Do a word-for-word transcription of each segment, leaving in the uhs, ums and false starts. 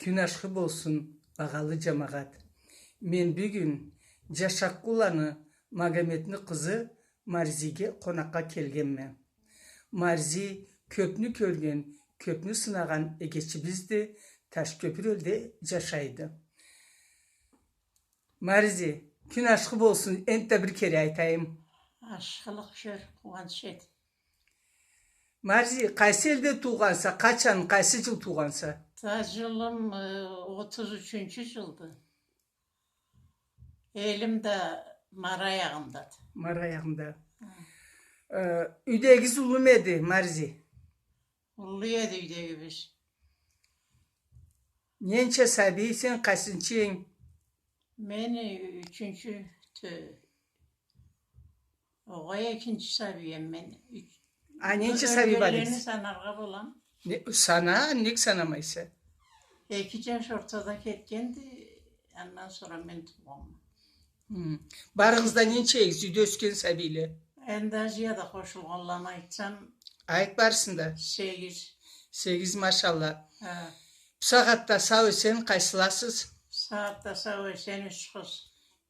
Кюн ашхы болсун, багъалы джамагъат. Мен бюгюн Джашакъ уланы Магометни къызы Марзиге къонакъгъа келгенме. Марзи кёпню кёрген, кёпню сынагъан эгечибизди, Ташкёпюр элде джашайды. Марзи, кюн ашхы болсун, энтда бир кере айтайым. Ашхылыкъ кёр, къууанч эт. Марзи, къайсы элде туугъанса, къачан, къайсы джыл туугъанса? Да джылым, э, отуз ючюнчю джылды. Элим да Мара аягъындады. Мара аягъында. Хы. Э, юйдегигиз уллуму эди, Марзи? Уллу эди юйдегибиз. Ненча сабий, сен къайсынчы эдинг? Мен ючюнчю тё-, огъай, экинчи сабийме мен. Юч-, а, ненча сабий бар эди? Ёлгенлени санаргъа болам. Не, сана, нек санамайса? Эки джаш ортада кетгенди, андан сора мен туугъанма. Хы. Барыгъыз да ненча эдигиз, юйде ёсген сабийле? Энди азияда къошулгъанланы айтсам. Айт барысын да. Сегиз. Сегиз, машалла. Хы. Бусагъатда сау-эсен къайсыласыз? Бусагъатда сау-эсен юч къыз.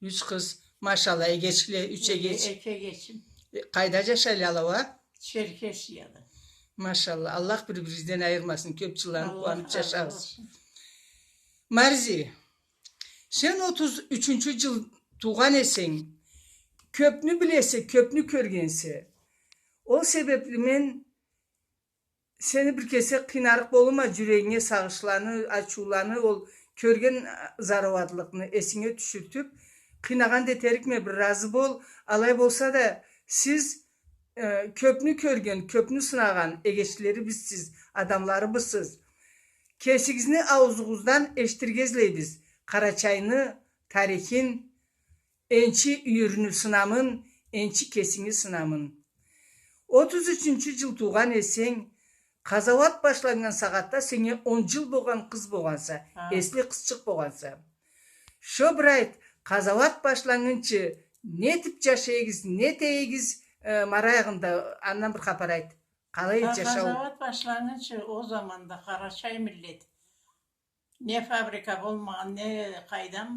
Юч къыз. Машалла, эгечле, юч эгеч. Эки эгечим. Э, къайда джашайла ала уа? Черкесияда. Машалла. Аллах бир-биригизден айырмасын. Кёп джылланы къууаныб джашагъыз. Аллах разы болсун. Марзи, сен отуз ючюнчю джыл туугъан эсенг, кёпню билесе, кёпню кёргенсе. Ол себебли мен сени бир кесек къыйнарыкъ болурма, джюрегинге сагъышланы, ачыуланы, ол кёрген, а, зарауатлыкъны эсинге тюшюртюб, къыйнагъан да этерикме, бир разы бол. Алай болса да, сиз, э, кёпню кёрген, кёпню сынагъан эгечлерибизсиз, адамларыбызсыз. Кесигизни аузугъуздан эшитирге излейбиз Къарачайны тарихин, энчи юйюрню сынамын, энчи кесинги сынамын. Отуз ючюнчю джыл туугъан эсенг, къазауат башланнган сагъатда сеннге он джыл болгъан къыз болгъанса, хы, эсли къызчыкъ болгъанса. Шо бир айт, къазауат башланнгынчы не этиб джашай эдигиз, не эте эдигиз, э, Мара аягъында, андан бир хапар айт. Къалай эди джашау? Къазауат башланнгынчы ол заманда къарачай миллет не фабрика болмагъан, не къайдам,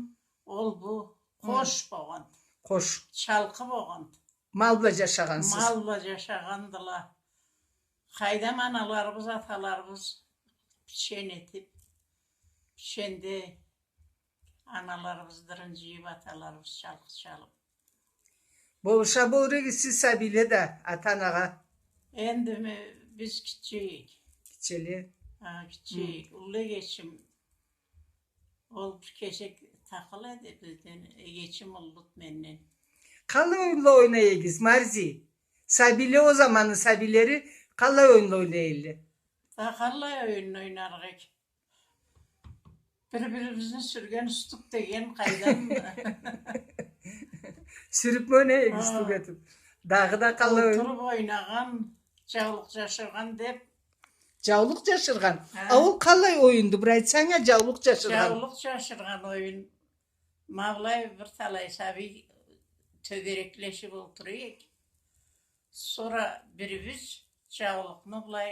ол бу къош болгъан. Къош. Чалкъы болгъан. Мал бла джашагъансыз. Мал бла джашагъандыла. Къайдам, аналарыбыз, аталарыбыз пичен этиб, пиченде аналарыбыз дырын джыйыб, аталарыбыз чалкъы чалыб. Болуша болур эдигиз сиз сабийле да ата-анагъа. Энди ме-, биз гитче эдик. Гитчеле. Хы, гитче эдик. Хы. Уллу эгечим, ол бир кесек такъыл эди бизден, эгечим уллуду менден. Къаллай оюнла ойнай эдигиз, Марзи? Сабийле, ол заманны сабийлери къаллай оюнла ойнай эдиле? Да къаллай оюн ойнарыкъ эдик? Бир-бирибизни сюрген устук деген, къайдам. Сюрюбмю ойнай эдигиз устук этиб? Хы. Дагъыда къаллай оюн? Олтуруб ойнагъан, джаулукъ джашыргъан деб. Джаулукъ джашыргъан? Хы. А ол къаллай оюнду? Бир айтсанг а, джаулукъ джашыргъан. Джаулукъ джашыргъан оюн. Ма былай бир талай сабий тёгереклешиб олтура эдик. Сора бирибиз джаулукъну былай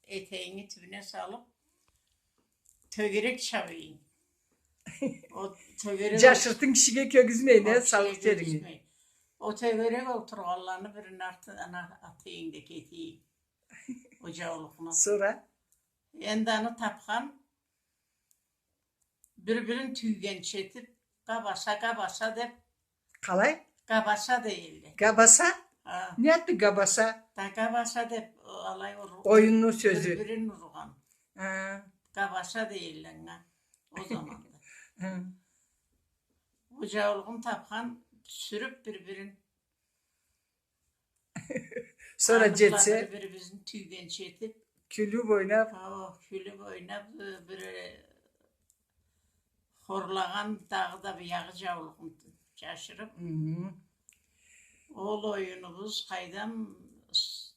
этегингни тюбюне салыб, тёгерек чаба эдинг. Ол тёгерек... Джашыртын кишиге кёргюзмей, не, салыб джеринге. Ол тёгерек олтургъанланы бирини артына ата эдинг да кете эдинг. Ол джаулукъну. Сора? Энди аны табхан, бир-бирин тюйгенча этиб, габаса, габаса деб. Къалай? Габаса дейдиле. Габаса? Хы. Не затды габаса? Да габаса деб, алай ур-, оюнну сёзю. Бир-бирин ургъан. Хы. Габаса дейдиле анга ол заманда. Хы. Ол джаулугъун табхан, сюрюб бир-бирин. Сора джетсе, бир-бирибизни тюйгенча этиб. Кюлюб, ойнаб. Хо, кюлюб, ойнаб, бир, э, хорлагъан, дагъыда биягъы джаулугъун джашырыб. Хы. Ол оюнубуз, къайдам, с-,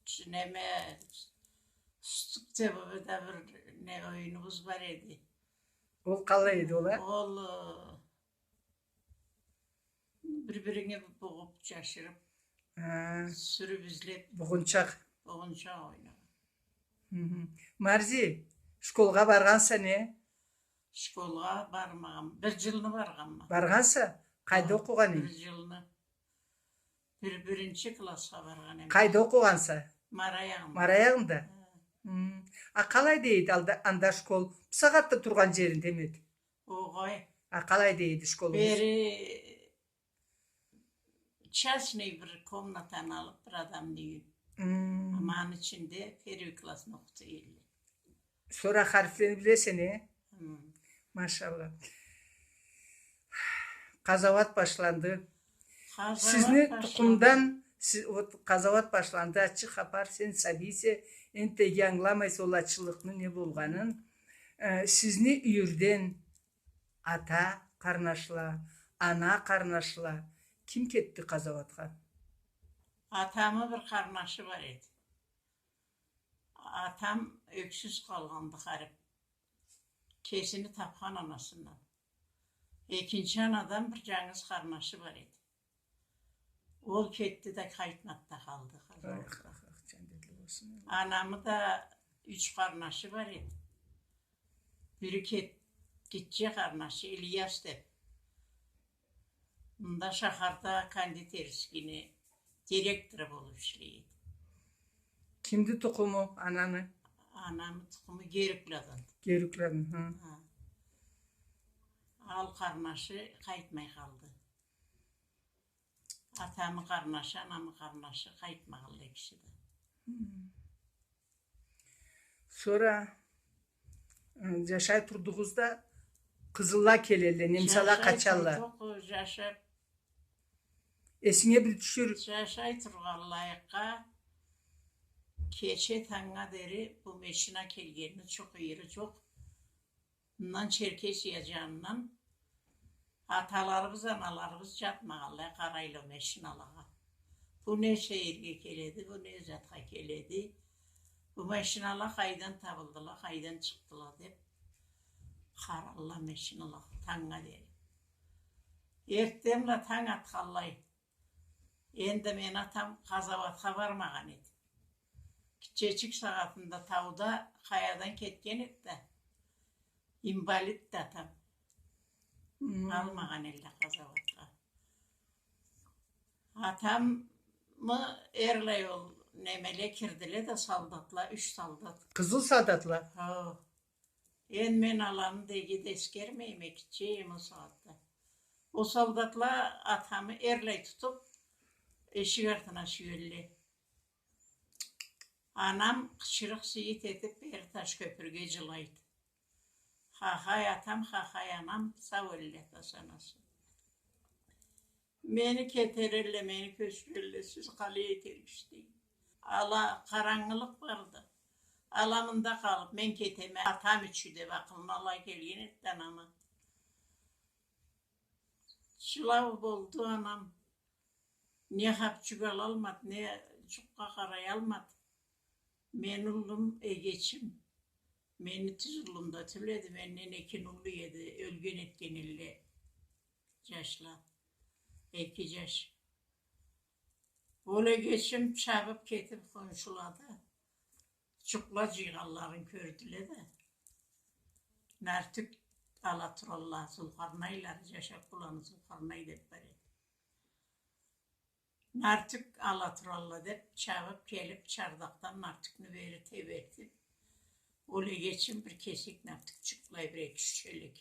с-, неме, стук деб да бир не оюнубуз бар эди. Ол къалай эди ол, а? Ол, э, Бир-биринге бугъуб, джашырыб, хы, сюрюб излеб. Бугъунчакъ. Бугъунчакъ ойнагъан. Хы-хы. Марзи, школгъа баргъанса не? Школгъа бармагъанма. Бир джылны баргъанма. Баргъанса? Къайда окъугъан эдинг? Бир джылны. Бир, биринчи классха баргъан эдим. Къайда окъугъанса? Мараягъында. Мараягъында? Хы. Хм. А къалай дейди алда, анда школ? Бусагъатда тургъан джеринде мед? Огъай. А къалай дейди школугъуз? Бери частный бир комнатаны алып, бир адамны юйюн. Хм. Ма аны ичинде первый классны окъута эдиле. Сора харифлени билесе, э? Хм. Машалла. Къазауат башланды. Къазауат башланды. Сизни тукъумдан, си-, вот, къазауат башланды, ачы хапар, сен сабийсе, энтда ангыламайса ол ачылыкъны не болгъанын. Э, сизни юйюрден ата къарнашла, ана къарнашла, ким кетди къазауатха? Атамы бир къарнашы бар эди. Атам ёксюз къалгъанды харип. Кесини тапхан анасындан. Экинчи анадан бир джангыз къарнашы бар эди. Ол кетди да, къайтмады да, къалды. Ах, ах, ах, джандетли болсун. Анамы да юч къарнашы бар эди. Бири кет-, гитче къарнашы, Ильяс деп. Мында шахарда кондитерскийни директору болуп ишлей эди. Кимди тукъуму ананы? Анамы тукъуму Герюкладан. Герюкладан, хы. Хы. Ал къарнашы къайтмай къалды. Атамы къарнашы, анамы къарнашы къайтмагъанла экиси да. Хм. Сора, ы, джашай турдугъуз да, къызылла келелле, немсала къачалла. Джашай турдукъ, джашап. Эсинге бир тюшюр. Джашай тургъанлайыкъгъа, кече танга дери бу машина келгенни, джукъ, ийири джукъ. Мындан Черкесия джанындан аталарыбыз, аналарыбыз джатмагъанлай къарайла машиналагъа. Бу не сейирге келеди, бу не затха келеди. Бу машинала къайдан табылдыла, къайдан чыкъдыла деп къарайла машиналагъа танга дери. Эртденбла танг атханлай. Энди мени атам къазауатха бармагъан эди. Гитчечик сагъатында тауда къаядан кетген эди да. Инвалидди атам. Хм. Алмагъан эдиле къазауатха. Атамы эрлай ол немеле кирдиле да, солдатла, юч солдат. Къызыл солдатла? Хо. Энди мен аланы да иги да эсгермейме, гитче эдим ол сагъатда. Ол солдатла атамы эрлай тутуп, эшик артына сюелле. Анам къычырыкъ-сыйыт этип, бери Ташкёпюрге джылайды. Хахай атам, хахай анам сау эдиле, атасы-анасы. Мени кетерелле, мени кёчюрелле, сиз къалай этериксиз, дейди. Ала, къарангылыкъ барды. Ала мында къалып, мен кетеме, атам ючюн деп акъылына алай келген эди анамы. Джылау болду анам. Не хапчюк алалмады, не джукъгъа къараялмады. Мени уллум, эгечим. Мени тюз уллум да тюл эди, менден эки уллу эди, ёлген этген эдиле. Джашла. Эки джаш. Ол эгечим чабып кетип, хоншулада джукъла джыйгъанларын кёрдюле да, нартюх ала туралла, Зулкъарнайлары, Джашакъ уланы Зулкъарнай деп бар эди. Нартюх ала туралла деп, чабып келип, чардакъдан нартюхню бери тебертип, ол эгечим бир кесек нартюхчюк, былай бир эки-юч чёлек.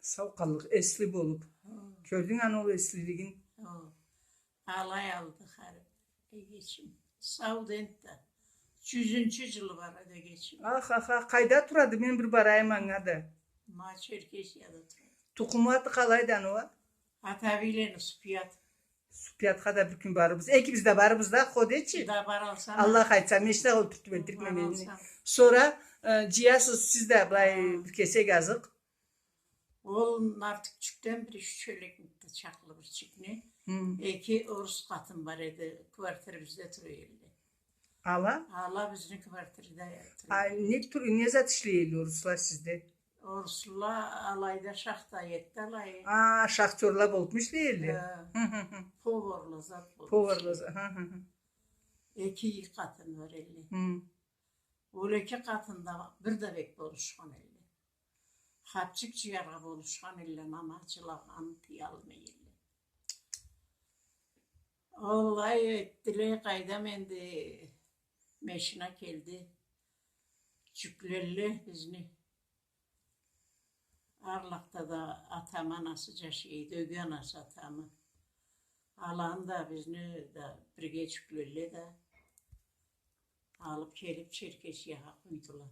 Сау къаллыкъ, эсли болуп. Хо. Кёрдюнг аны ол эслилигин? Хо. Алай алды харип эгечим. Сауду энтда. Джюзюнчю джылы барды эгечим. Ах, ах, ах, къайда турады? Мен бир барайым анга да. Ма Черкесияда турады. Тукъуму, аты къалайды аны уа? Атабийлени Супият. Супиятха да бир кюн барырбыз. Экибиз да барырбыз да, хо дечи. Да баралсана. Аллах айтса, мен да ол тюртюп элтирме мени. Баралсана. Сора, э, джыясыз сиз да былай, хо, бир кесек азыкъ. Ол нартюхчюкден бир юч чёлек чакълы бир чикни. Хы. Эки орус къатын бар эди, квартирибизде тура эдиле. Ала? Ала бизни квартирде тура эдиле. А, не тур-, не зат ишлей эдиле орусла сизде? Орусла алайда шахта эди да алай. А, шахтёрла болупму ишлей эдиле? Э, хы, хы, хы. Поварла зат болуп ишлей эдиле. Поварла за-, хы, хы, хы. Эки къатын бар эдиле. Хы. Ол эки къатын да бир да бек болушхан эдиле. Къапчыкъ джыяргъа болушхан элле, ма, ма, джылагъанын тыялмай элле. Аллай этдиле, къайдам, энди машина келди. Джюклелле бизни. Арлакъда да атамы анасы джашай эди, ёге анасы атамы. Аланы да, бизни да бирге джюклелле да, алыб келиб Черкесиягъа къуйдула.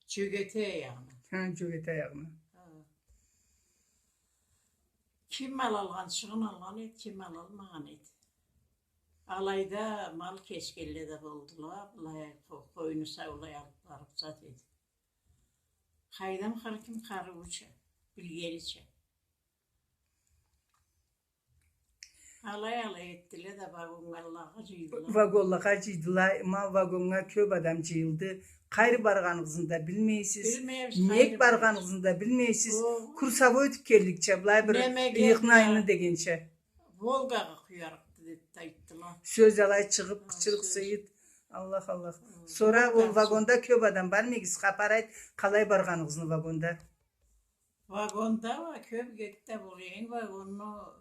Джёгетей аягъына. Хы, Джёгетей аягъына. Хы. Ким мал алгъанчыгъын алгъан эди, ким алалмагъан эди. Алайда мал кесгенле да болдула, былай къо-, къойну саулай алыб барыб зат эди. Къайдам, хар ким къарыуча, билгенича. Алай-алай этдиле да, вагонлагъа джыйдыла. Вагонлагъа джыйдыла, ма вагоннга кёб адам джыйылды. Къайры баргъаныгъызны да билмейсиз. Билмейбиз, нек къайры баргъаныгъызны да билмейсиз. О. Курсовой этиб келдикча, былай бир ыйыкъны айны дегенча. Волгагъа къуярыкъды деб да айтдыла. Сёз алай чыгъыб, къычырыкъ сыйыт. Аллах, Аллах. О, сора ол вагонда кёб адам бармы эди, хапар айт, къалай баргъаныгъызны вагонда? Вагонда уа кёб гетди да, бу эм вагонну.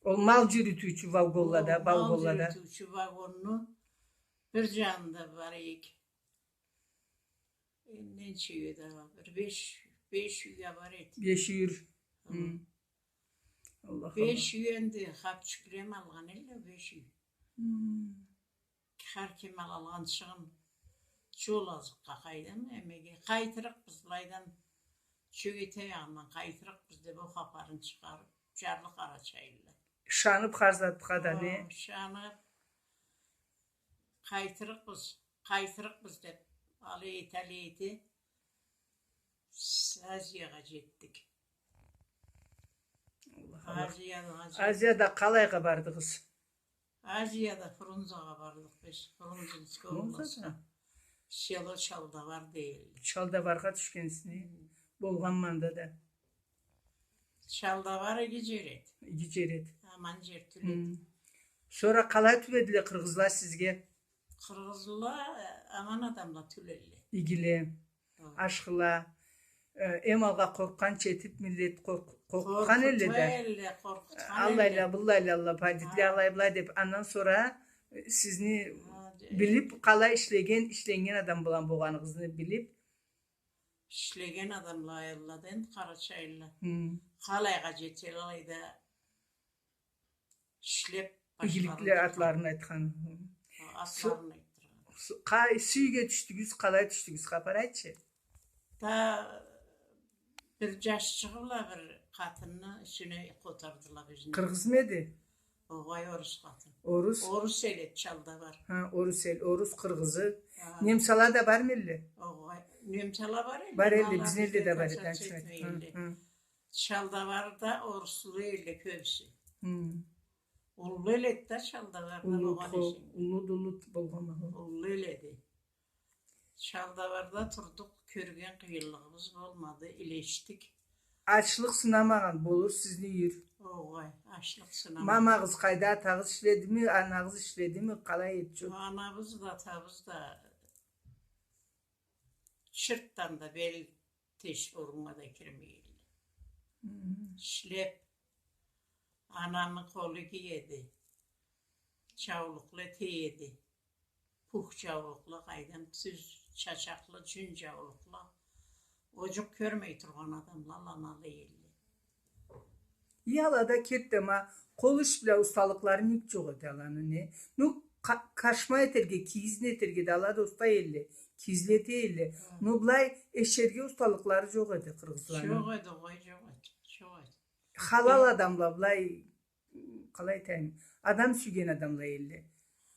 Ол мал джюрютюучю вагонлада, вагонлада. Мал джюрютюучю вагонну бир джанында бар эдик. Энди ненча юй да, бир беш, беш юй да бар эди. Беш юй. Хы. Хы. Аллах, Аллах. Беш юй энди, хапчюкле эм алгъан элле, беш юй. Хы. Хар ким алалгъанчыгъын джол азыкъгъа, къайдам, эмеге къайтырыкъбыз, былайдан Джёгетей аягъындан къайтырыкъбыз деб, ол хапарын чыгъарыб, джарлы къарачайлыла. Ышаныб хар затха да, не? О, ышаныб, къайтырыкъбыз, къайтырыкъбыз деб, алай эте, алай эте, Азиягъа джетдик. Аллах, Аллах. Азияда, Азияда. Азияда къалайгъа бардыгъыз? Азияда Фрунзагъа бардыкъ биз, Фрунзенская областха. Село Чалдавар дейле. Чалдаваргъа тюшгенсиз, не? Хы. Болгъанма анда да. Чалдавар иги джер эди. Иги джер эди. Аман джер тюл эди. Хы. Сора къалай тюбедиле къыргъызла сизге? Къыргъызла аман адамла тюл элле. Игиле. Хы. Ашхыла, э, эм алгъа къоркъгъанча этиб, миллет къоркъ-, къоркъутхан элле да. Къоркъутхан элле, къоркъутхан элле. Аллайла, быллайла, алла, бандитле алай, былай деб. Андан сора, э, сизни билиб, къалай ишлеген, ишленнген адам бла болгъаныгъызны билиб. Ишлеген адамла, аялла да энди къарачайлыла. Хы. Къалайгъа джетелле алайда. Ишлеб башхалыкъ. Игиликле атларын айтхан. Хы, атларын айтдыргъан. Къай, сюйге тюшдюгюз, къалай тюшдюгюз, хапар айтчы. Да бир джашчыгъы бла бир къатынны юсюне къотардыла бизни. Къыргъызмы эди? Огъай, орус къатын. Орус? Орус эл эди, Чалдавар. Хы, орус эл, орус къыргъызы. Хы. Немсала да бармы элле? Огъай, немсала бар элле. Бар элле, бизни элде да бар эди, анча айтхан. Хы, хы. Чалдаварда оруслу элле кёбюсю. Хы. Уллу эл эди да Чалдаварда болгъан эши. Уллу да уллу болгъан. Уллу эл эди. Чалдаварда турдукъ, кёрген къыйынлыгъыбыз болмады, илешдик. Ачлыкъ сынамагъан болур сизни юйюр. Огъай, ачлыкъ сынамагъан. Мамагъыз къайда, атагъыз ишледими, анагъыз ишледими, къалай эди? Анабыз да, атабыз да чыртдан да бел теш оруннга да кирмей элле. Хы. Ишлеб, анамы къолу иги эди. Джаулукъла этей эди. Пух джаулукъла, къайдам, тюз чачакълы джюн джаулукъла. Оджукъ кёрмей тургъан адамла ала элле. Алада кертда ма къол иш бла усталыкълары нек джокъ эди аланы, не? Ну, къа-, къашма этерге, кийизни этерге да алада уста элле, кийизле эте элле. Хы. Ну, былай эшерге усталыкълары джокъ эди къыргъызланы. Джокъ эди, огъай, джокъ эди, джокъ эди. Халал адамла, былай, къалай айтайым, адам сюйген адамла элле.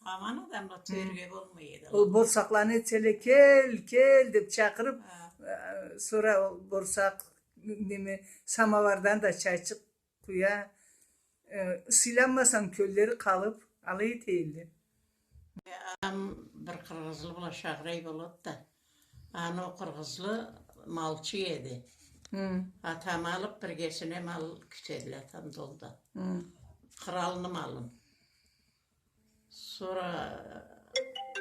Аман адамла, хы, тюерге болмай эди. Ол борсакъланы этселе, кел, кел деб чакъырыб, хы, э, сора ол борсакъ, неме, самовардан да чайчыкъ къуя, э, сыйланмасанг, кёллери къалыб, алай эте элле. Атам бир къыргъызлы бла шагъырай болады да, аны ол къыргъызлы малчы эди. Хы. Атамы алыб, биргесине мал кютедиле атам долда. Хы. Къралны малын. Сора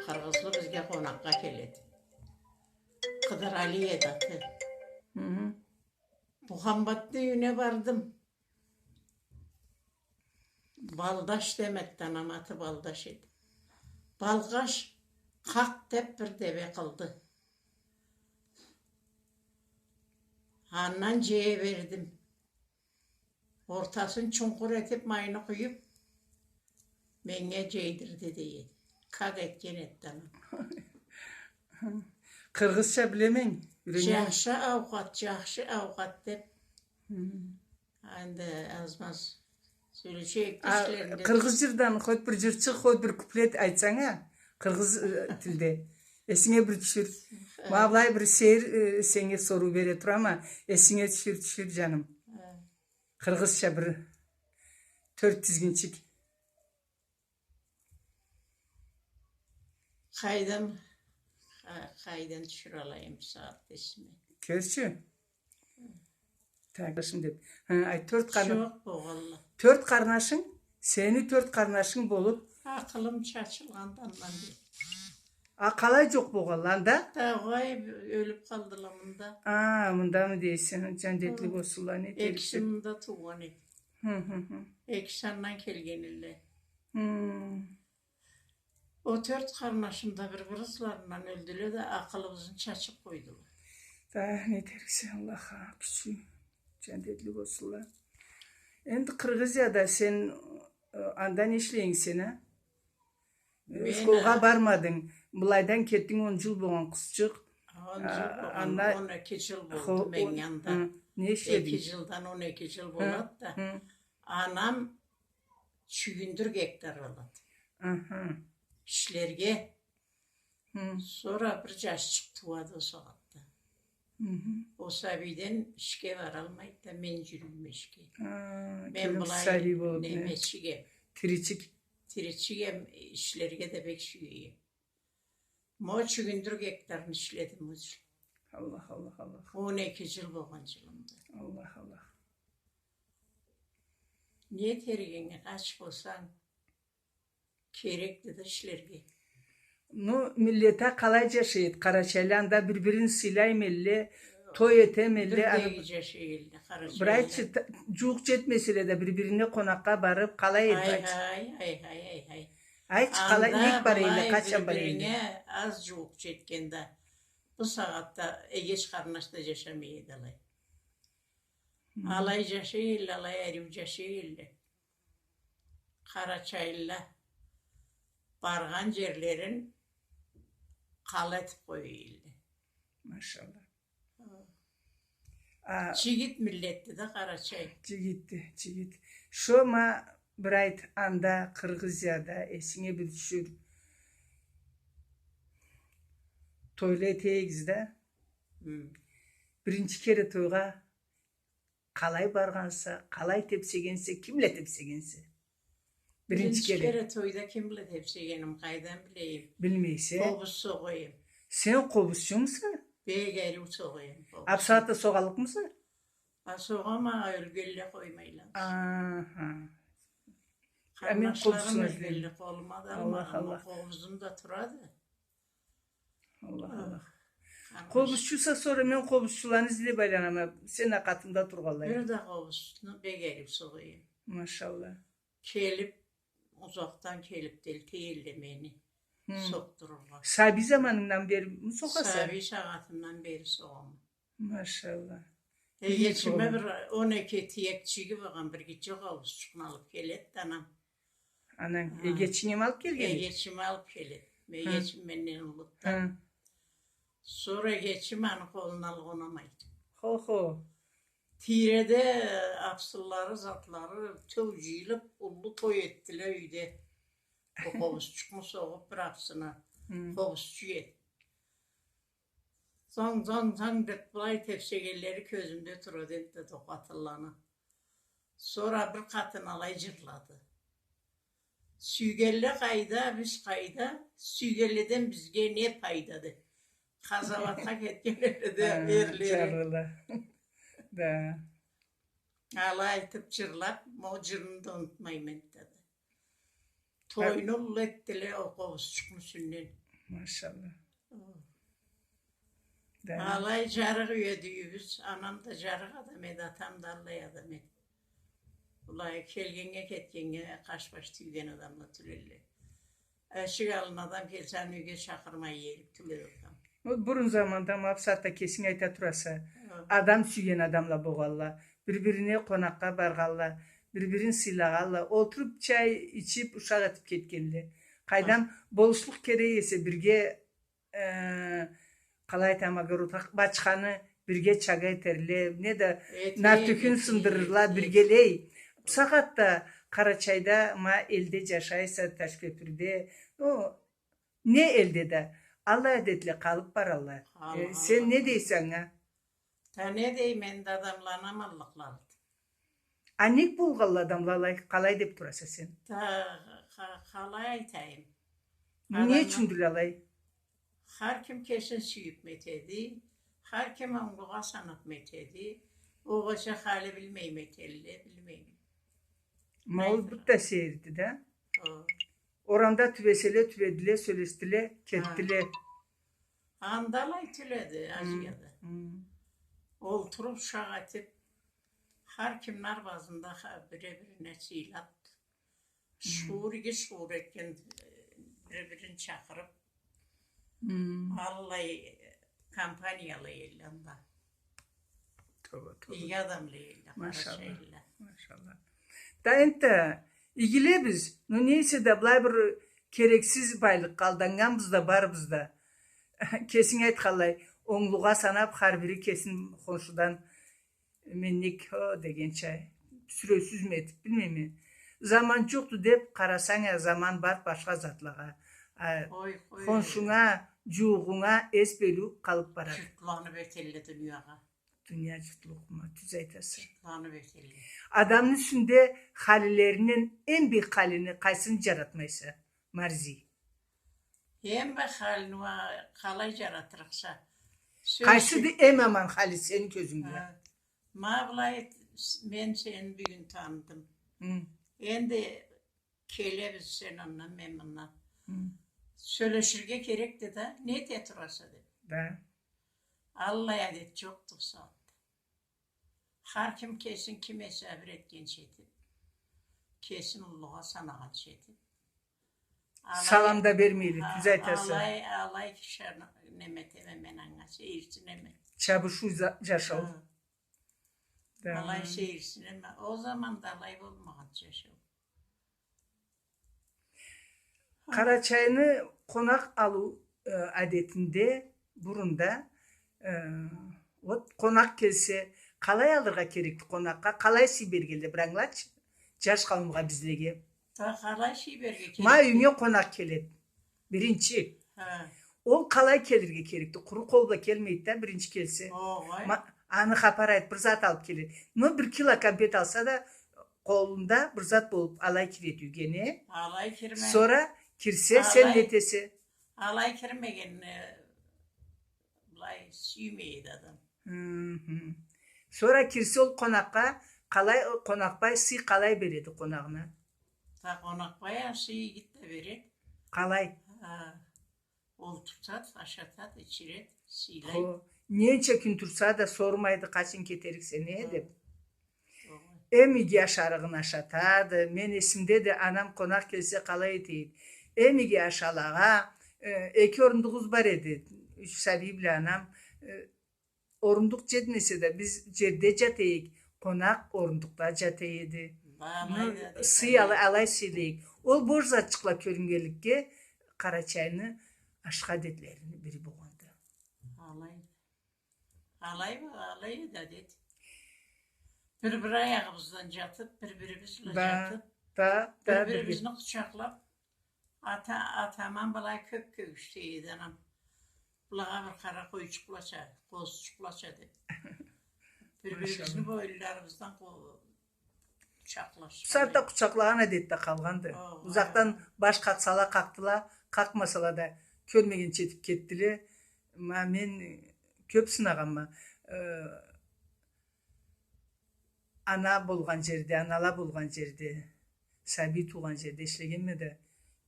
къыргъызлы бизге къонакъгъа келеди. Къыдырали эди аты. Мхм. Мухаммадны юйюне бардым. Балдаш демекди, анамы аты Балдаш эди. Балгъаш къакъ деп бир дебе къылды. Андан джея бердим. Ортасын чунгур этип, майны къуюп, меннге джейдирди, дейди. Как этген эди анам. Къыргъызча билеме, юреннген. Джахшы аугъат, джахшы аугъат деп. Хы. Энди аз-маз сёлешейик да ишлеринде. Къыргъыз джырдан хоть бир джырчыкъ, хоть бир куплет айтсанг а, къыргъыз, э, тилде. Эсинге бир тюшюр. Э. Ма былай бир сейир, э, сеннге соруу бере турама, эсинге тюшюр, тюшюр, джаным. Э. Къыргъызча бир тёрт тизгинчик. Къайдан, къа-, къайдан тюшюралайым бусагъатда эсиме? Кёрчю. Так, шуну деп. Хы, ай, тёрт къарна-, Джокъ болгъанла. Тёрт къарнашынг, сени тёрт къарнашынг болуп. Акъылым чачылгъанды андан бери. А, къалай джокъ болгъанла анда? Таугъай, ёлюп къалдыла мында. А, мындамы дейсе, джандетли болсунла, не этериксе. Экиси мында туугъан эди. Хы, хы, хы. Экиси андан келген элле. Хы. О тёрт къарнашым да бир-бир ызларындан ёлдюле да, акъылыбызны чачып къойдула. Да, не этериксе, Аллах а, кючю, джандетли болсунла. Энди Къыргъызияда сен, э, анда не ишлейинг сен, а? Школгъа бармадынг. Былайдан кетдинг, он джыл болгъан, къызчыкъ. Он джыл болгъан, он эки джыл болду мен анда. Не ишлединг? Эки джылдан он эки джыл болады да. Анам чюгюндюр гектар алады. Аха. Ишлерге. Хы. Сора бир джашчыкъ тууады о сагъатда. Хы-хы. О сабийден ишге баралмайды да, мен джюрюйме ишге. А, мен былай сабий болуп, не? Немечик эм. Тиричик. Тиричик эм, ишлерге да бек сюе эм. Ма о чюгюндюр гектарны ишледим о джыл. Аллах, Аллах, Аллах. Он эки джыл болгъан джылымда. Аллах, Аллах. Не этериксен, ач болсанг, керекди да ишлерге. Ну, миллет а къалай джашай эди, къарачайлы анда бир-бирин сыйлайма элле, той этеме элле, бирдеги джашай элле къарачайлы. Бир айтчы, та-, джууукъ джетмеселе да, бир-бирине къонакъгъа барып, къалай эди, айтчы. Ай, ай, ай, ай, ай. Айтчы, къалай, нек бара элле, къачан бара элле? Анда былай бир-бирине аз джууукъ джетген да. Бусагъатда эгеч къарнаш да джашамай эди алай. Хы. Алай джашай элле, алай ариу джашай элле. Къарачайлыла баргъан джерлерин къала этип къоя элле. Машалла. Хы. А, джигит миллетди да къарачай. Джигитди, джигит. Шо ма бир айт, анда Къыргъызияда эсинге бир тюшюр, тойла эте эдигиз да. Хы. Биринчи кере тойгъа къалай баргъанса, къалай тепсегенсе, ким бла тепсегенсе? Биринчи кере. Биринчи кере тойда ким бла тепсегеним, къайдан билейим? Билмейсе? Къобуз согъа эм. Сен къобузчумуса? Бек ариу согъа эм къобуз. А бусагъатда согъаллыкъмыса? А, согъама, ёлгенле къоймайла. Аха. Къарнашларым ёлгенле, къолума да алмагъанма, къобузум да турады. Аллах, Аллах. Къарнаш. Къобузчуса, сора мен къобузчуланы излеп айланама, сен а къатымда тургъанлай. Бир да къобузчуну бек ариу согъа эм. Машалла. Келип, узакъдан келип да элтей элле мени сокъдурургъа. Сабий заманынгдан берими сокъаса? Сабий сагъатымдан бери согъама. Машалла. Эгечиме бир он эки тиекчиги болгъан, бир гитче къобузчукъну алып келеди да анам. Ананг, эгечинг эм алып келген эди? Эгечим алып келеди. Эгечим менден уллуду да. Сора эгечим аны къолуна алгъа унамайды. Хо-хо. Тийреде абсынлары, затлары, тёв джыйылып, уллу той этдиле юйде. Ол къобузчукъну согъуп бир абсына. Къобузчу эди. Занг, занг, занг деп былай тепсегенлери кёзюмде турады энтда ол къатынланы. Сора бир къатын алай джырлады. Сюйгенле къайда, биз къайда, сюйгенледен бизге не пайда деп. Къазауатха кетген элле да эрлери. Джарлыла. Да. Алай айтып, джырлап, ол джырны да унутмайма энтда да. Тойну уллу этдиле ол къобузчукъну юсюнден. Машалла. О. Да. Алай джарыкъ юй эди юйюбюз. Анам да джарыкъ адам эди, атам да аллай адам эди. Былай келгеннге, кетгеннге къаш-баш тюйген адамла тюл элле. Эшик аллына адам келсе, аны юйге чакъырмай иелик тюл эди атам. Ол бурун заманда, ма бусагъатда кесинг айта тураса, хы, адам сюйген адамла болгъанла, бир-бирине къонакъгъа баргъанла, бир-бирин сыйлагъанла, олтуруп чай ичип, ушакъ этип кетгенле. Къайдам, хы, болушлукъ керек эсе, бирге э, къалай айтама, огородгъа бачханы бирге чага этерле, неда нартюхюн сындырырла биргелей. Бусагъатда Къарачайда, ма элде джашайса, Ташкёпюрде, ну, не элде да, аллай адетле къалып баралла. Э, сен не дейсе анга? Да не дейме, энди адамланы аманлыкълары. А нек болгъанла адамла алай, къалай деп тураса сен? Да, къа-, къалай айтайым? Не ючюндюле алай? Хар ким кесин сюйюп метеди, хар ким онглугъа санап метеди. Огъесе хали билмей метелле, билмейме. Ма ол бир да сейирди да. О. Орамда тюбеселе, тюбедиле, сёлешдиле, кетдиле. Анда алай тюл эди Азияда. Олтуруп, ушакъ этип, хар кимни арбазында ха-, бири-бирине сыйлап, шуур, иги шуур этген, э, бири-бирин чакъырып, аллай компаниялы элле анда. Тоба, тоба. Иги адамлы элле, хорошо элле. Машалла. Да энтда, игиле биз, ну, не эсе да, былай бир керексиз байлыкъгъа алданнганбыз да, барыбыз да. Кесинг айтханлай, онглугъа санап, хар бири кесин хоншудан, мен нек, о, дегенча, сюресизми этип, билмейме. Заман джокъду деп къарасанг а, заман бар башха затлагъа. А, хоншунга, джууугъунга эс бёлюу къалып барады. Джутланып этелле дуниягъа. Дуния джутлукъма, тюз айтаса. Джутланып этелле. Адамны юсюнде халилеринден эм бийик халини къайсын джаратмайса, Марзи? Эм бийик халини уа къалай джаратырыкъса? Къайсыды эм аман хали сени кёзюнгде? Ха. Ма былай, мен сени бюгюн таныдым. Хы. Энди келебиз сен андан, мен мындан. Хы. Сёлеширге керекди да, не эте тураса деп. Да. Аллай адет джокъду бусагъатда. Хар ким кесин ким эсе бир этгенча этип, кесин уллугъа санагъанча этип. Салам да бермейле, тюз айтаса. Алай, алай киши неме этеме мен анга, сейирсинеме. Чабышыу за-, джашау. Ха. Да. Алай сейирсинеме. Ол заманда алай болмагъан джашау. Къарачайны къонакъ алыу, э, адетинде бурунда, э, вот, къонакъ келсе, къалай алыргъа керекди къонакъгъа, къалай сый бергенле, бир англатчы, джаш къауумгъа, бизлеге. Да къалай сый берирге керекди? Ма юйюнге къонакъ келеди. Биринчи. Ха. Ол къалай келирге керекди? Къуру къол бла келмейди да, биринчи келсе. Огъай. Ма-, аны хапар айтып, бир зат алып келеди. Но бир кило кампет алса да, къолунда бир зат болуп, алай киреди юйге, не? Алай кирме. Сора кирсе, сен не этесе? Алай кирмегенни, э, былай сюймейди адам. Хы-хы. Сора кирсе ол къонакъгъа, къалай, къонакъбай сый къалай береди къонагъына? Да къонакъбай а сый игит да береди. Къалай? Ха. Олтуртады, ашатады, ичиреди, сыйлайды. Хо, ненча кюн турса да сормайды, къачан кетериксе, не деп. Эм иги ашарыгъын ашатады. Мен эсимдеди, анам къонакъ келсе къалай этейди. Эм иги ашалагъа, э, эки орундугъубуз бар эди. Юч сабий бла анам, э, орундукъ джетмесе да, биз джерде джата эдик, къонакъ орундукъда джата эди. Сый ала-, алай сыйлай эдик. Ол бош затчыкъла кёрюннгенликге, Къарачайны ашхы адетлерини бири болгъанды. Алай. Алай, алай эди адет. Бир-бир аягъыбыздан джатып, бир-бирибиз бла джатып, бир-бирибизни къучакълап, ата-, атаман былай кёп кёргюзте эди анам. Былагъа бир къара къойчукълача, къозучукълача деп. Бир-бирибизни боюнларыбыздан къо-, Къучакълашып. Бусагъатда къучакълагъан адет да къалгъанды. Узакъдан баш къакъсала къакъдыла, къакъмасала да кёрмегенча этип кетдиле. Ма мен кёп сынагъанма. Э, ана болгъан джерде, анала болгъан джерде, сабий туугъан джерде ишлегенме да,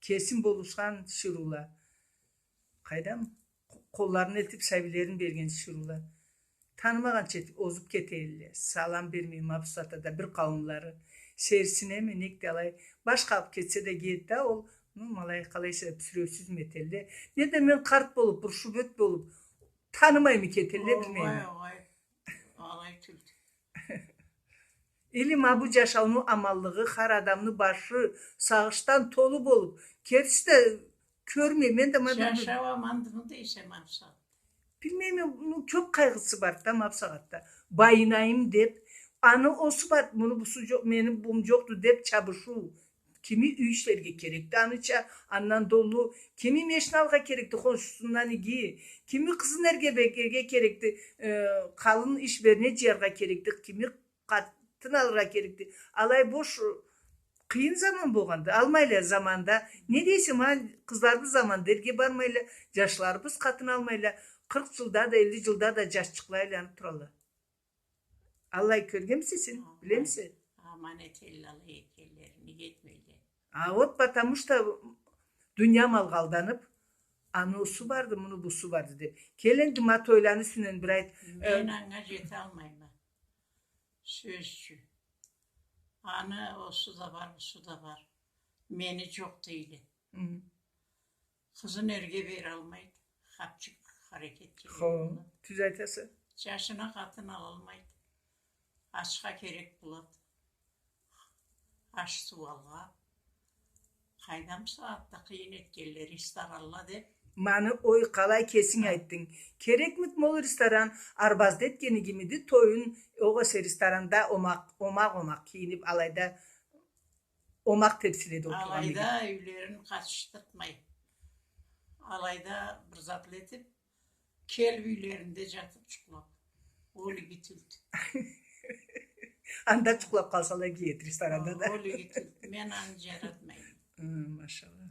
кесим болушхан тиширыула. Къайдам, къолларын элтип, сабийлерин берген тиширыула. Танымагъанча этип озуп кете элле. Салам бермей ма бусагъатда да бир къауумлары. Сейирсинеме, нек да алай. Баш къалып кетсе да, гет да ол, ну, ма алай, къалайса, тюсюревсюз ма этелле. Не да мен къарт болуп, бурушуп ёт болуп, танымаймы кетелле, билмейме. Огъай, огъай. Алай тюлдю. Или ма бу джашауну аманлыгъы, хар адамны башы сагъышдан толу болуп, кертиси да кёрмей, мен да ма бир... Джашау амандымы дейсе, ма бусагъатда? Билмейме, ну, кёп къайгъысы барды да ма бусагъатда. Байынайым деп, аны осу барды, муну бусу джокъ, мени бум джокъду деп чабышыу. Кими юй ишлерге керекди аныча, андан долу, кими машина алыргъа керекди, хоншусундан иги, кими къызын эрге бе-, эрге керекди, э, къалын иш берне джыяргъа керекди, кими къатын алыргъа керекди. Алай бош, э, къыйын заман болгъанды. Алмайла заманда. Не дейсе, ма, къызларыбыз заманда эрге бармайла, джашларыбыз къатын алмайла. Къыркъ джылда да, элли джылда да джашчыкъла айланып турала. Аллай кёргенмисе сен, билемисе? Аман этелле алай эркенлери, неге этмейле? А вот потому что дуния малгъа алданып, аны осу барды, муну бусу барды деп. Кел энди ма тойланы юсюнден бир айт. Мен анга джеталмайма. Сёз ючюн. Аны осу да бар, бусу да бар. Мени джокъ дейле. Къызын эрге бералмайды, хапчыкъ харакет керек болады. Хо, тюз айтаса. Джашына къатын алалмайды. Ашха керек болады. Аш-суу алгъа. Къайдам, бусагъатда къыйын этгенле, ресторанла деп. Маны, ой, къалай кесинг айтдынг. Керекмиди ма ол ресторан, арбазда этгени кибиди, тоюн, огъесе ресторанда омакъ, омакъ, омакъ кийинип, алайда омакъ тепсиледе олтургъан. Алайда юйлерин къатышдыртмай. Алайда бир затла этип, келип юйлеринде джатып джукълап. Ол иги тюлдю. Анда джукълап къалсала иги эди, ресторанда да. Ол иги тюлдю. Мен аны джаратмайма. Хы, машалла.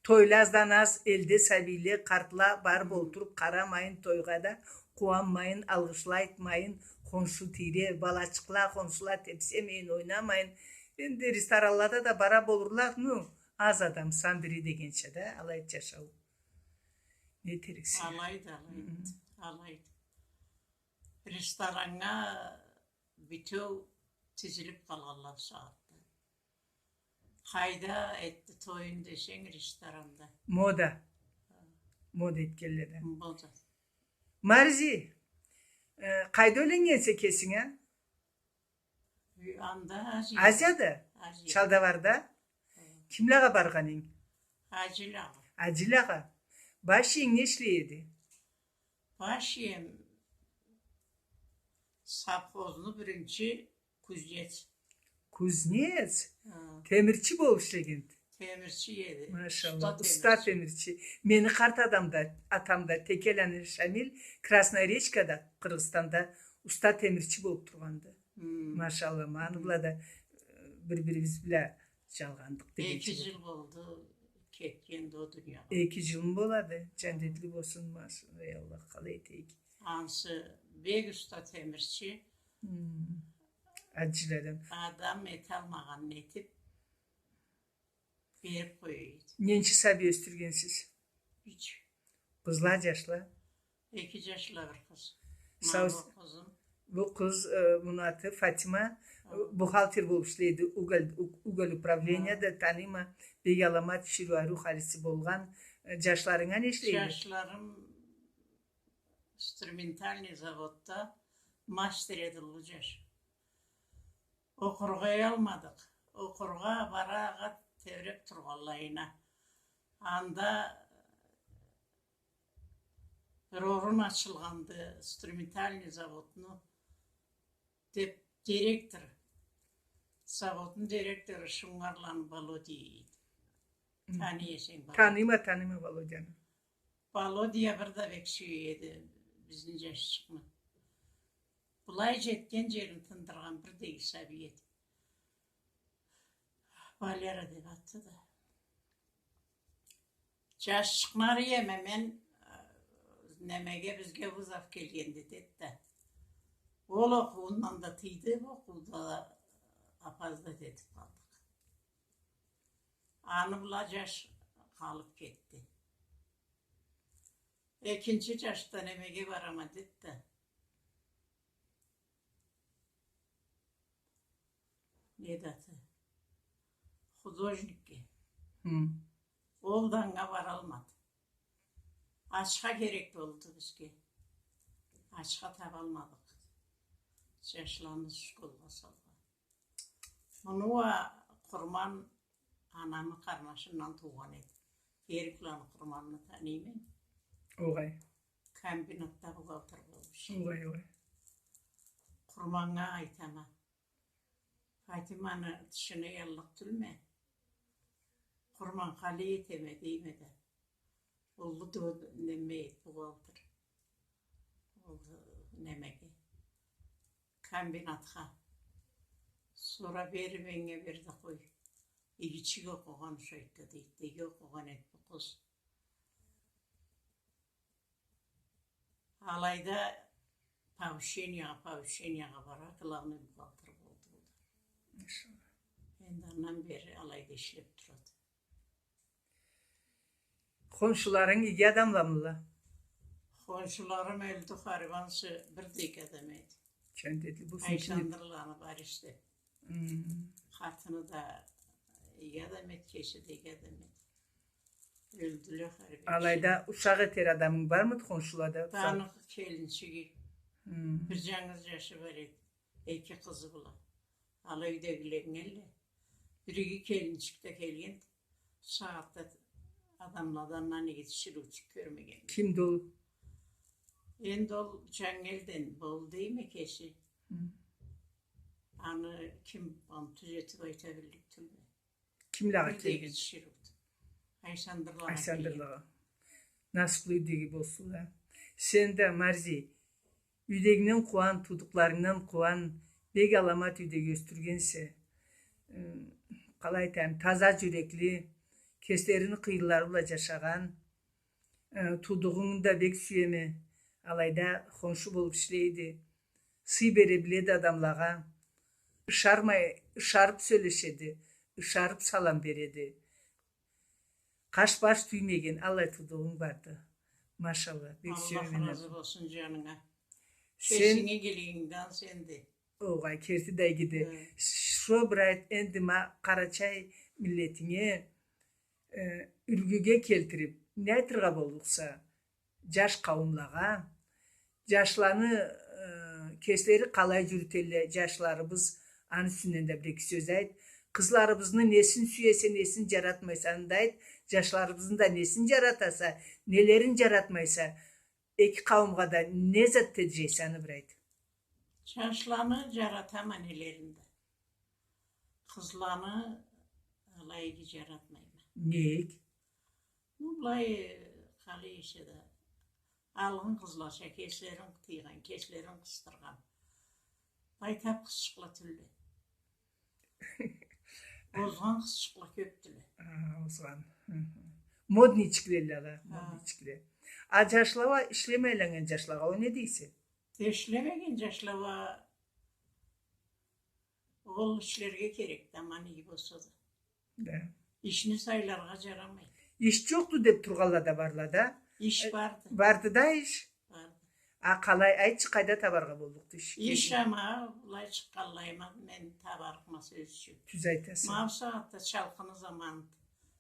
Тойла аздан аз, элде сабийле, къартла барып олтуруп къарамайын тойгъа да, къууанмайын, алгъышла айтмайын, хоншу тийре, балачыкъла, хоншула тепсемейин, ойнамайын. Энди ресторанлада да бара болурла, ну, аз адам, сан бири дегенча да, алайды джашау. Не этериксе? Алайды, алайды, алайды. Рестораннга бютеу тизилип къалгъанла бусагъатда. Къайда этди тоюн десенг, ресторанда. Мода. Мода этгенле да. Мода. Марзи, э, къайда юйленнгенсе кесинг, а? Анда, Азия. Азияда? Азия. Чалдыбарда? Хы. Кимле бла баргъан эдинг? Ажилагъа. Ажилагъа. Баш иенг не ишлей эди? Баш ием совхозну биринчи кузнец. Кузнец? Хы. Темирчи болуп ишлеген. Темирчи эди. Машалла, уста темирчи. Мени къарт адам да, атам да, Текеланы Шамиль, Красная Речкада, Къыргъызстанда уста темирчи болуп тургъанды. Хы. Машалла, ма аны бла да, э, бир-бирибиз бла джалгъандыкъ дегенча. Эки джыл болду кетгенди о дуниягъа. Эки джылмы болады? Джандетли болсун, машалла, эй Аллах, къалай этейик. Ансы бек уста темирчи. Хы. Ажилерим. Адам эталмагъанын этип, берип къоя эди. Ненча сабий ёсдюргенсиз? Юч. Къызла, джашла? Эки джашла, бир къыз. Сау... Ма бу къызым. Бу къыз, э, муну аты Фатима, хы, бухгалтер болуп ишлейди. Уголь, у-, уголь управленияда, хы, таныйма, бек аламат, тиширыу, ариу халиси болгъан. Э, джашларынг не ишлейди? Джашларым инструментальный заводда мастер эди, уллу джаш. Окъургъа уялмадыкъ. Окъургъа барыргъа тебреп тургъанлайына. Анда бир орун ачылгъанды, инструментальный заводну, деп, директор, заводну директору Шунгарланы Володя эди. Хы. Таный эсенг, Володя. Таныйма, таныйма Володяны. Володя бир да бек сюе эди бизни джашчыкъны. Былай джетген джерин тындыргъан бир да иги сабий эди. Валера деп аты да. Джашчыкъны арыйма мен, э, немеге, бизге вызов келгенди, деди да. Ол окъууундан да тыйды, окъууда да опоздать этип къалдыкъ. Аны бла джаш къалып кетди. Экинчи джашда немеге барама деди да. Неди аты? Художникге. Хы. Ол да анга баралмады. Ачха керек болду бизге. Ачха табалмадыкъ. Джашланы школгъа салгъан. Муну уа Къурман анамы къарнашындан туугъан эди. Эрикланы Къурманны таныйма. Огъай. Комбинатда бухгалтер болуш. Огъай, огъай. Къурманнга айтама. Фатиманы тышына яллыкъ тюлме. Къурман къалай этеме дейме да. Уллу да неме, бухгалтер. Ол немеге. Комбинатха. Сора бери меннге бер да къой. Игичик окъугъан ушайды, дейди. Иги окъугъан эди бу къыз. Алайда повышениягъа, повышениягъа бара, главный бухгалтер болду ол да. Машалла. Энди андан бери алайда ишлеп турады. Хоншуларынг иги адамламыла? Хоншуларым ёлдю, харип ансы бир да иги адам эди. Джандетли болсун. Айшандырланы Борис деп. Хм. Хатыны да иги адам эди, кеси да иги адам эди. Ёлдюле харип. Алайда ушакъ этер адамынг бармыды хоншулада? Таныкъ келинчиги. Хм. Бир джангыз джашы бар эди. Эки къызы бла. Алай юйдегиле келгенле. Бир иги келинчик да келген. Сагъатда адамладан андан иги тиширыучу кёрмегенме. Кимди ол? Энди ол Джангелден болду дейме кеси. Хы. Аны ким, аны тюзетип айта биллик тюлме. Кимлеге келген? Бир да иги тиширыучу. Айсандырлагъа келген. Айсандырлагъа. Насыплы юйдеги болсунла. Сен да, Марзи, юйдегингден къууан, туудукъларынгдан къууан, бек аламат юйдеги ёсдюргенсе. Ы, къалай айтайым, таза джюрекли, кеслерини къыйынлары бла джашагъан, ы, туудугъунгу да бек сюеме. Алайда хоншу болуп ишлейди. Сый бере биледи адамлагъа. Ышармай, ышарып сёлешеди, ышарып салам береди. Къаш-баш тюймеген аллай туудугъунг барды. Машалла, бек сюеме. Аллах разы болсун джанынга. Сен кесинге келгенинг да сенди. Огъай, керти да игиди. Хы. Шо бир айт, энди ма Къарачай миллетинге, э, юлгюге келтирип, не айтыргъа боллукъса, джаш къауумлагъа, джашланы, э, кеслери къалай джюрютелле, джашларыбыз, аны юсюнден да бир-эки сёз айт. Къызларыбызны несин сюесе, несин джаратмайса, аны да айт. Джашларыбызны да несин джаратаса, нелерин джаратмайса, эки къауумгъа да не зат теджейсе, аны бир айт. Джашланы джаратама, нелерин да. Къызланы алай иги джаратмайма. Нек? Ну, былай, къалай эсе да, алгъын къызлача, кеслерин тыйгъан, кеслерин къысдыргъан. Байтап къызчыкъла тюлле. Озгъан къызчыкъла кёпдюле. А, озгъан. Хы-хы. Модничикле ала, хы, модничикле. А джашла уа, ишлемей айланнган джашлагъа уа не дейсе? Ишлемеген джашла уа, ол ишлерге керек да, аман иги болса да. Да. Ишни сайларгъа джарамай. Иш джокъду деп тургъанла да барла да. Иш, э, барды. Барды да иш. Барды. А къалай, айтчы, къайда табаргъа боллукъду иш? Иш, ама, былай чыкъгъанлайыма мен табарыкъма, сёз ючюн. Тюз айтаса. Ма бусагъатда чалкъыны заманы.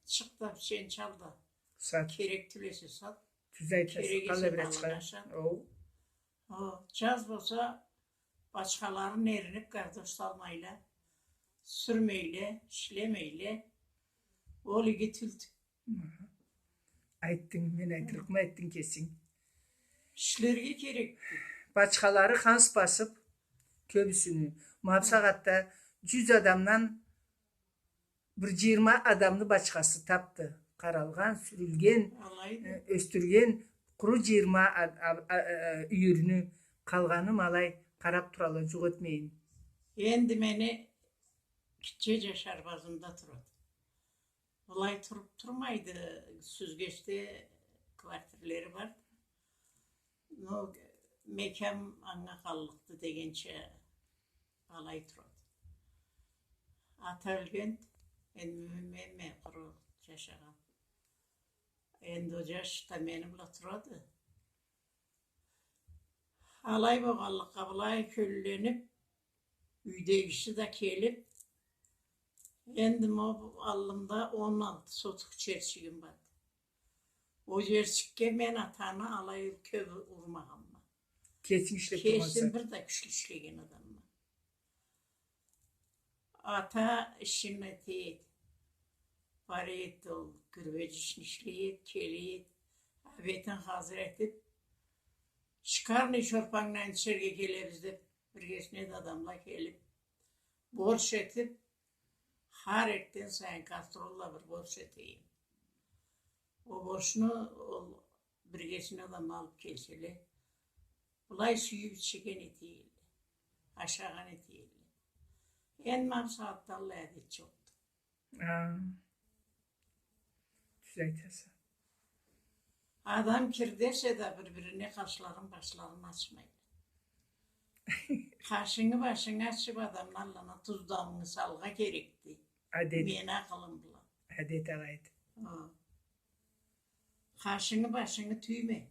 Чыкъ да, бичен чал да. Сат. Керек тюл эсе сат. Тюз айтаса. Керек эсе къалай бир малынга ашат. Оу. О, джаз болса, бачхаларын эринип, картоф салмайла, сюрмейле, ишлемейле, ол иги тюлдю. Хы. Айтдынг, мен айтырыкъма, айтдынг кесинг. Ишлерге керекди. Бачхалары ханс басып, кёбюсюню. Ма бусагъатда джюз адамдан бир джыйырма адамны бачхасы тапды. Къаралгъан, сюрюлген, алайды, э, ёсдюрген, къуру джыйырма а-, а-, а-, а-, юйюрню, къалгъаны ма алай къарап турала, джукъ этмейин. Энди мени гитче джаш арбазымда турады. Былай туруп турмайды, сюзгечде квартирлери барды. Но мекям анга къаллыкъды дегенча алай турады. Ата ёлген, энди мен, мен, мен къуру джашагъан. Энди ол джаш да мени бла турады. Алай болгъанлыкъгъа, былай кёлленип, юйдегиси да келип, энди ма аллымда он алты сотук черчигим барды. Ол черчикге мен атаны алай кёп урмагъанма. Кесинг ишлеп тургъанса. Кесим бир да кючлю ишлеген адамма. Ата ишин эте эди. Бара эди ол, гюрбеч ишин ишлей эди, келе эди. Обедин хазыр этип, шикарный шорпангдан ичерге келебиз деп, биргесине да адамла келип, борщ этип, хар эртден сайын кастрюлла бир борщ эте эди. Ол борщну ол биргесине да алып келселе, былай сюйюп ичеген эте эдиле, ашагъан эте эдиле. Энди ма бусагъатда аллай адет жокъду. А, тюз айтаса. Адам кир десе да, бир-бирине къашларын, башларын ачмайла. Къашынгы, башынгы ачып, адамны аллына тузларынгы салыргъа керекди. Адет. Мени акъылым бла. Адет алайды. Хо. Къашынгы, башынгы тюйме.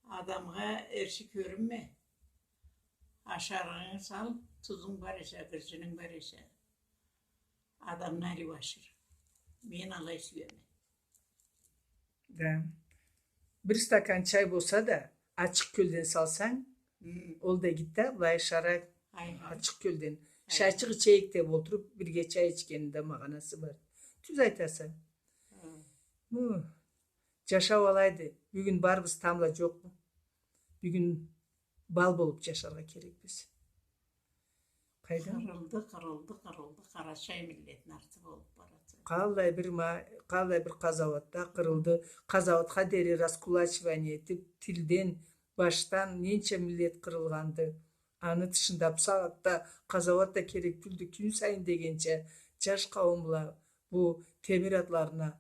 Адамгъа эрши кёрюнме. Ашарыгъынгы сал, тузунг бар эсе, гыржынынг бар эсе, адамны ариу ашыр. Мен алай сюеме. Да. Бир стакан чай болса да, ачыкъ кёлден салсанг, ол да игиди да, былай шара ачыкъ кёлден. Шайчыкъ ичейик деп олтуруп, бирге чай ичгенни да магъанасы бар. Тюз айтаса. Бу жашау алайды. Бюгюн барбыз, тамбла жокъбуз. Бюгюн бал болуп жашаргъа керекбиз. Къайдан? Къырылды, къырылды, къырылды. Къарачай миллетни арты болуп барады. Къаллай бир ма-, къаллай бир къазауатда къырылды. Къазауатха дери раскулачивание этип, тилден, башдан ненча миллет къырылгъанды. Аны тышында бусагъатда къазауат да керек тюлдю, кюн сайын дегенча жаш къауумла бу темир атларына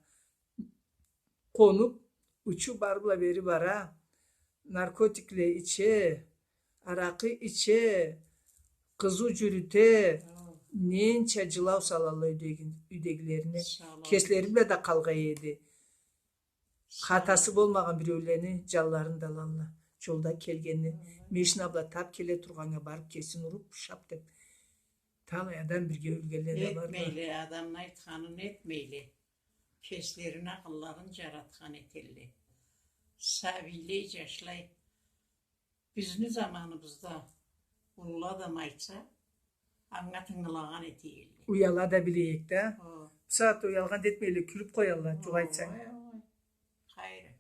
къонуп, учу бары бла бери бара, наркотикле иче, аракъы иче, къызыу жюрюте, ненча жылау салалла юйдеги-, юйдегилерине. Кеслери бла да къалгъа эди. Хатасы болмагъан биреулени жанларын да алалла. Жолда келгенде, машина бла тап келе тургъаннга барып кесин уруп, шап деп, талай адам бирге ёлгенле да бардыла. Этмейле, адамны айтханын этмейле. Кеслерини акъылларын жаратхан этелле. Сабийлей, жашлай. Бизни заманыбызда уллу адам айтса, анга тынгылагъан этелле. Уяла да билейик да. Хо. Бусагъатда уялгъан да этмейле, кюлюп къоялла, жукъ айтсанг. Ой, ой. Хайры.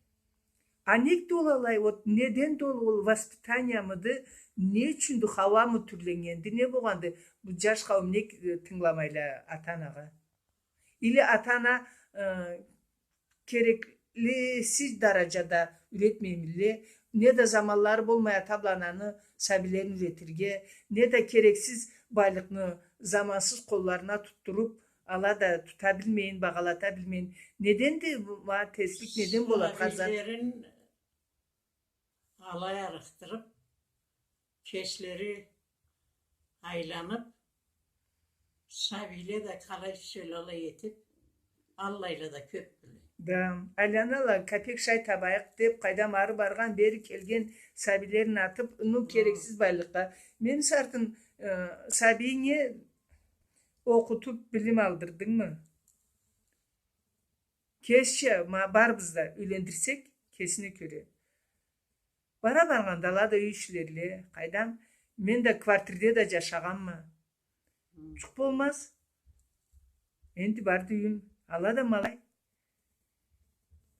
А нек да ол алай, вот неден да ол, ол воспитаниямыды, не ючюндю, хауамы тюрленнгенди, не болгъанды, бу жаш къауум нек, э, тынгыламайла ата-анагъа? Или ата-ана, э, кереклисиз даражада юретмеймилле, не да заманлары болмай ата бла ананы сабийлерин юретирге, не да керексиз байлыкъны замансыз къолларына тутдуруп, ала да тута билмейин, багъалата билмейин. Неденди бу, ма терслик неден болады, къарзат? Сабийлерин алай арыкъдырып, кеслери айланып, сабийле да къалай сюйселе алай этип, аллайла да кёпдюле. Да, айланала, капек шай табайыкъ деп, къайдам, ары баргъан, бери келген сабийлерин атып, ну, керексиз байлыкъгъа. Мен сартын, э, сабийинге окъутуп, билим алдырдынгмы? Кесча, ма, барыбыз да юйлендирсек, кесине кёре. Бара баргъанда ала да юй ишлерле, къайдам, мен да квартирде да жашагъанма. Жукъ болмаз. Энди барды юйюм, ала да ма алай.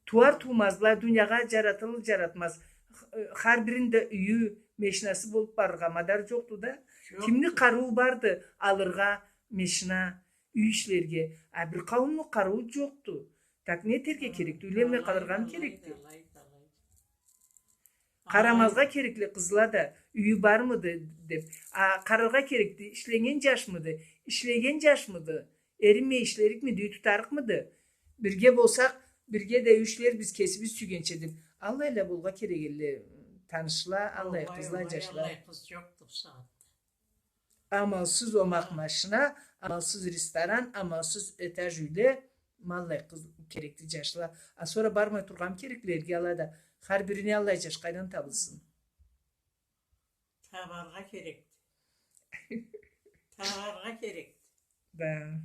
Тууар-туумаз, былай дуниягъа жаратылыр-жаратмаз, х-, хар бирини да юйю, машинасы болуп барыргъа мадар жокъду да. Жокъду. Кимни къарыуу барды алыргъа машина, юй ишлерге? А бир къауумну къарыуу жокъду. Так не этерге керекди? Юйленмей къалыргъамы керекди? Къарамазгъа керекди къызла да, юйю бармыды деп. А къараргъа керекди, ишленнген жашмыды, ишлеген жашмыды, эринмей ишлерикмиди, юй тутарыкъмыды? Бирге болсакъ, бирге да юй ишлербиз, кесибиз сюйгенча деп. Аллайла болургъа керек эдиле, танышла, аллай къызла, жашла. Аллай къыз жокъду бусагъатда. Амалсыз омакъ машина, амалсыз ресторан, амалсыз этаж юйле, ма аллай къыз керекди жашла. А сора бармай тургъамы керекди элге ала да? Хар бирине аллай жаш къайдан табылсын? Табаргъа керекди. Табаргъа керекди. Да.